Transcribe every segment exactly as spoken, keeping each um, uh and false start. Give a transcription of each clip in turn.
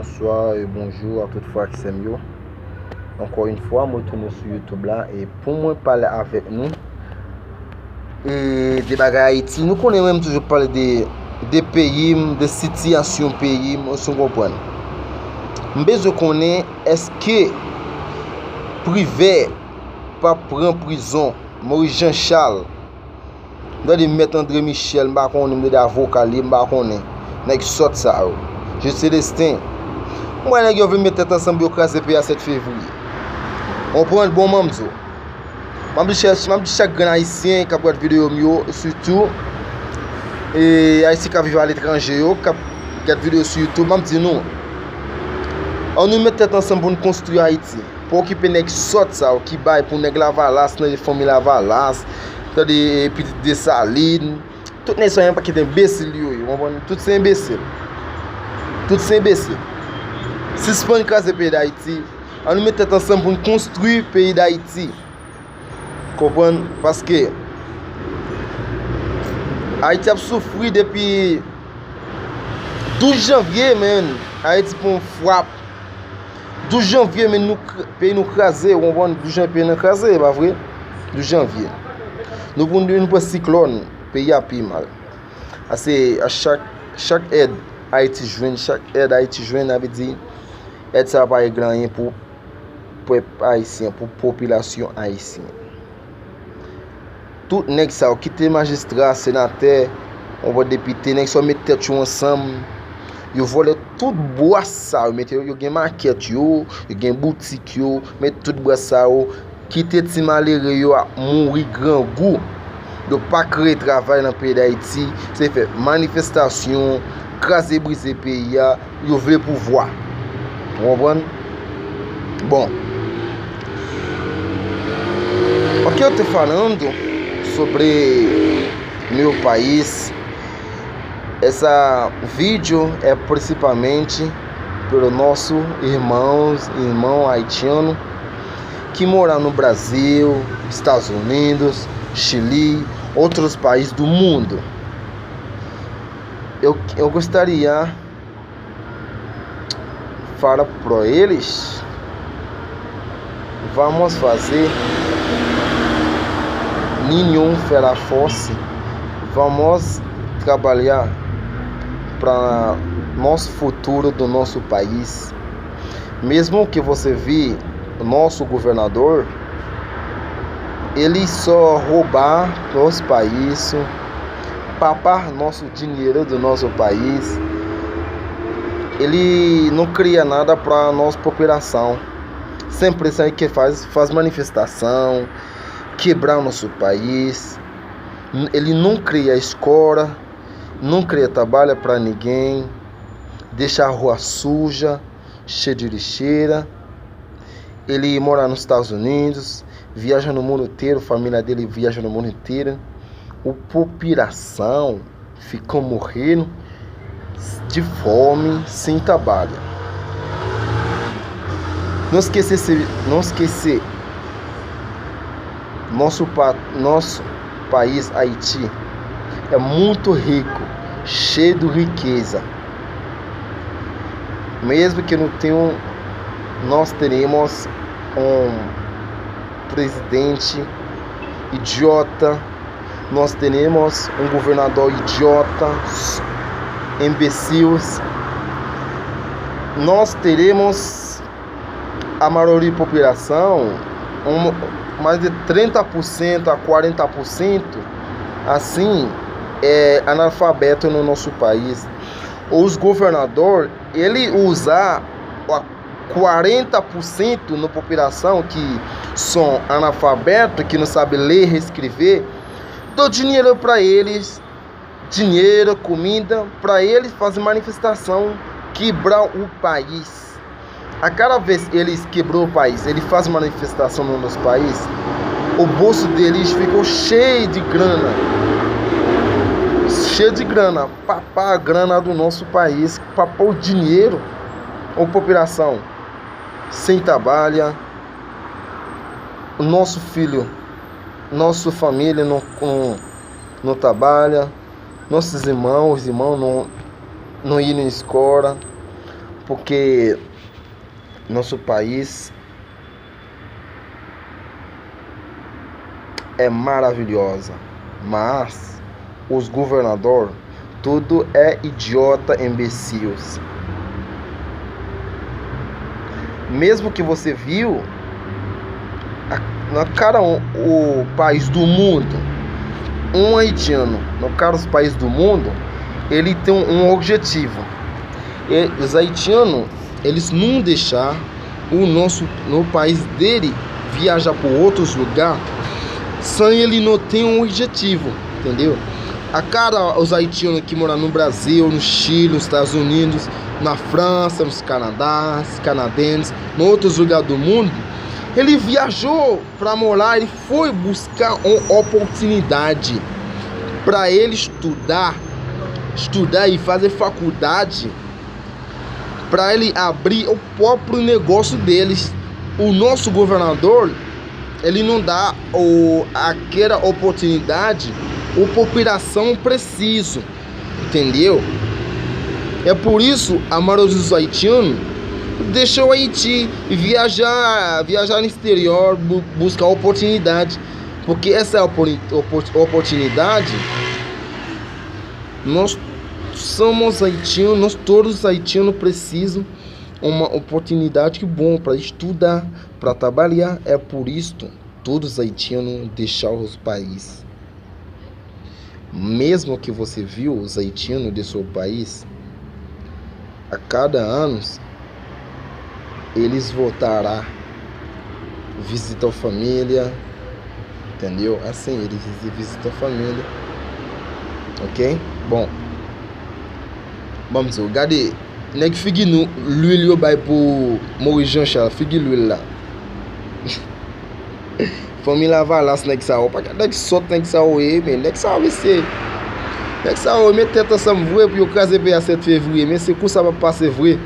Bonswa e bonjou a tout frè ak sè m yo. Ankò yon fwa, mwen retounen sou YouTube la e pou mwen pale avèk nou e de bagay Ayiti. Nou konnen mwen m toujou pale de, de peyi m, de sitiyasyon peyi m, ou konprann. M bezwen konnen èske Privè pa pran prizon Maurice Jean Charles. M tande Mèt André Michel, m pa konnen, m tande avoka li, m pa konnen. Nèg sòt sa yo. Je Celestin. M wè nèg yo vin met tèt ansanm pou yo kraze peyi a sèt fevriye. Konprann bon manm zo. M ap di chak, m ap di chak grenn ayisyen k ap gad videyo m yo, sitou e ayisyen k ap viv aletranje yo, k ap gad videyo sou YouTube, m ap di nou, ann nou met tèt ansanm pou n konstwi Ayiti. Pa okipe nèg sòt sa yo ki bay pou nèg Lavalas, nan fanmi Lavalas, tande pitit Desalin. Tout nèg sa yo yon pakèt enbesil yo ye, ou konprann? Tout se enbesil. Tout se enbesil. Sispann kraze peyi Dayiti. Ann nou met tèt ansanm pou n konstwi peyi Dayiti. Konprann? Paske Ayiti ap soufri depi douz janvye, menn. Ayiti pran yon frap. Douz janvye, menn, nou kr-, peyi nou kraze, ou konprann? Douz janvye peyi nou kraze, e pa vre? Douz janvye. Nou pou nou pran siklòn, peyi a pi mal. Ase a chak, chak èd Ayiti jwenn, chak èd Ayiti jwenn, sa vle di èd sa a pa regle anyen pou pèp ayisyen, pou popilasyon ayisyen. Tout nèg sa yo, kite majistra, senatè, ou wè depite, nèg sa yo met tèt yo ansanm, yo vòlè tout bras sa yo, mete yo, yo gen makèt yo, yo gen boutik yo, met tout bras sa yo, kite ti malere yo ap mouri grangou. Yo pa kreye travay nan peyi Dayiti, se fè manifestasyon, kraze brize peyi a, yo vle pouvwa. Ou konprann? Bon. Ok, eu te falando sobre meu país, essa vídeo é principalmente pelo nosso irmãos, irmão haitiano que mora no Brasil, Estados Unidos, Chile, outros países do mundo. Eu, eu gostaria fala pra eles, vamos fazer nenhum fera force, vamos trabalhar para nosso futuro do nosso país. Mesmo que você vê nosso governador, ele só roubar nosso país, papar nosso dinheiro do nosso país. Ele não cria nada para nossa população. Sempre sai que faz, faz manifestação, quebrar nosso país. Ele não cria escola, não cria trabalho para ninguém, deixa a rua suja, cheia de lixeira. Ele mora nos Estados Unidos, viaja no mundo inteiro, família dele viaja no mundo inteiro. O população ficou morrendo de fome, sem trabalho. Não esquecer, não esquecer nosso, nosso país Haiti é muito rico, cheio de riqueza. Mesmo que não tenham, nós teremos um presidente idiota, nós teremos um governador idiota, imbecil. Nós teremos a maioria da população, um, mais de trinta por cento a quarenta por cento, assim, é analfabeto no nosso país. Os governadores, ele usa quarenta por cento na população que são analfabetos, que não sabem ler e escrever, dou dinheiro para eles, dinheiro, comida, para eles fazerem manifestação, quebrar o país. A cada vez eles quebrou o país, ele faz manifestação no nosso país, o bolso deles ficou cheio de grana. Cheio de grana, papar a grana do nosso país, papar o dinheiro, a população sem trabalho, o nosso filho, nossa família não, não, não trabalha, nossos irmãos, irmãos não, não ir na escola, Porque nosso país é maravilhosa, mas os governador tudo é idiota, imbecil. Mesmo que você viu a- na cara o, o país do mundo, um haitiano, no cara os países do mundo, ele tem um objetivo. E os haitianos, eles não deixar o nosso no país dele viajar por outros lugares sem ele não ter um objetivo, entendeu? A cada os haitianos que moram no Brasil, no Chile, nos Estados Unidos, na França, nos Canadá, canadenses, em outros lugares do mundo, ele viajou para morar, ele foi buscar uma oportunidade para ele estudar, estudar e fazer faculdade, para ele abrir o próprio negócio deles. O nosso governador, ele não dá o, aquela oportunidade, a população precisa, entendeu? É por isso a maioria dos haitianos deixou Haiti e viajar, viajar no exterior, bu- buscar oportunidade, porque essa opor- opor- oportunidade nós somos haitianos, nós todos haitianos precisam uma oportunidade bom para estudar, para trabalhar. É por isso todos haitianos deixar os países. Mesmo que você viu os haitianos de seu país, a cada ano eles voltará visitar a família, entendeu? Assim, eles visitam a família, ok? Bom, vamos ver, gade, nèg figi nou, lwil yo bay pou Maurice Jean Charles, figi lwil la. Fanmi Lavalas, nèg sa yo. Pa gad nèg sòt nèg sa yo ye, men nèg sa yo, mesye. Nèg sa yo met tèt ansanm vre pou yo kraze peyi a sèt fevriye. Mesye, kou sa p ap pase vre.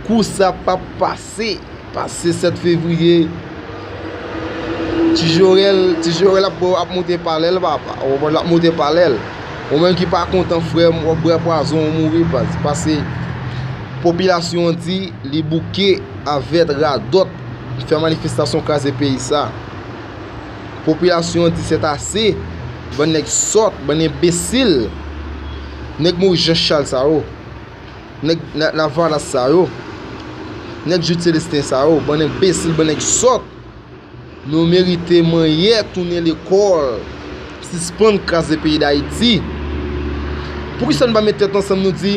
Kou sa p ap pase. Pase sèt fevriye. Ti Jorèl, Ti Jorèl ap, ap monte palè l, papa. Ou konprann, l ap monte palè l. Ou menm ki pa kontan, frè m, w ap bwè pwazon, ou mouri, baz. Pase popilasyon an di li bouke avèk radòt fè manifestasyon kraze peyi sa. Popilasyon an di c'est assez, bann nèg sòt, bann enbesil, nèg Maurice Jean Charles sa yo, nèg La- Lavalas sa yo, nèg Jude Célestin sa yo, bann enbesil, bann nèg sòt. Nou merite manyè tounen lekòl, sispann kraze peyi Dayiti. Poukisa nou pa met tèt ansanm, nou di,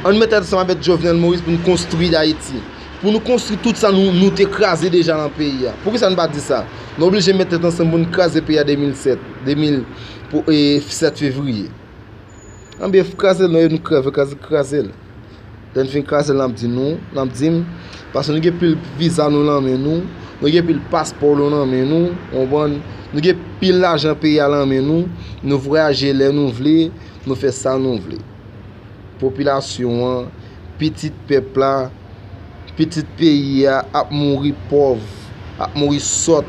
ann met tèt ansanm avèk Jovenel Moïse pou nou konstwi Dayiti? Pou nou konstwi tout sa nou, nou te kraze deja nan peyi a. Poukisa nou pa di sa? Nou oblije met tèt ansanm pou nou kraze peyi a de mil sèt, de mil, pou, e, sèt fevriye. Anben, kraze l, nou, nou kreve, kraze, kraze l. Lè n fin kraze l, n ap di nou, n ap di m, paske nou gen pil viza nou nan men nou, nou gen pil paspò nou nan men nou, ou konprann? Nou gen pil lajan peyi a nan men nou, nou vwayaje lè nou vle, nou fè sa nou vle. Popilasyon an, pitit pèp la, pitit peyi a ap mouri pòv, ap mouri sòt,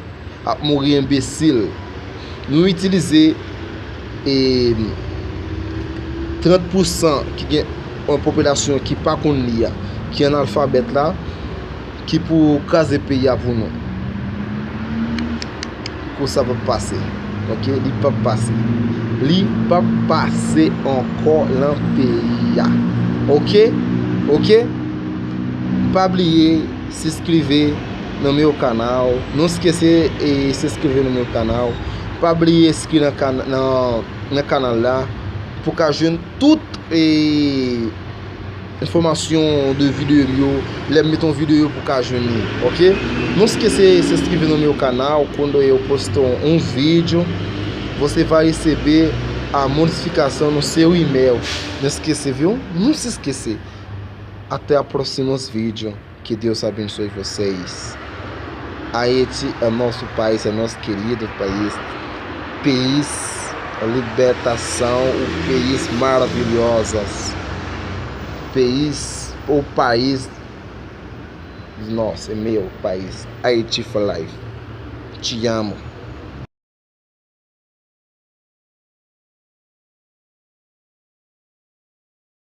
ap mouri enbesil. Nou itilize, e, trant pousan ki gen yon popilasyon ki pa konn li a, ki analfabèt la, ki pou kraze peyi a pou nou. Kou sa p ap pase. Ok? Li p ap pase. Li p ap pase ankò nan peyi a. Ok? Ok? Pa bliye subscribe no meu canal. Não esquecer e subscrever no meu canal. Pa bliye inscrever nan, kan- nan, nan kanal la pou ka jwenn tout e enfòmasyon de videyo m yo, lè m met yon videyo pou ka jwenn li, ok? Não esquecer se subscrever no meu canal, quando eu posto um vídeo, você vai receber a notificação no seu e-mail. Não esquecer, viu? Não se esquecer. Até a próximos vídeos. Que Deus abençoe vocês. Haiti é nosso país, é nosso querido país. País libertação, o país maravilhosas. País, o país nosso, é meu país. Haiti for life. Te amo.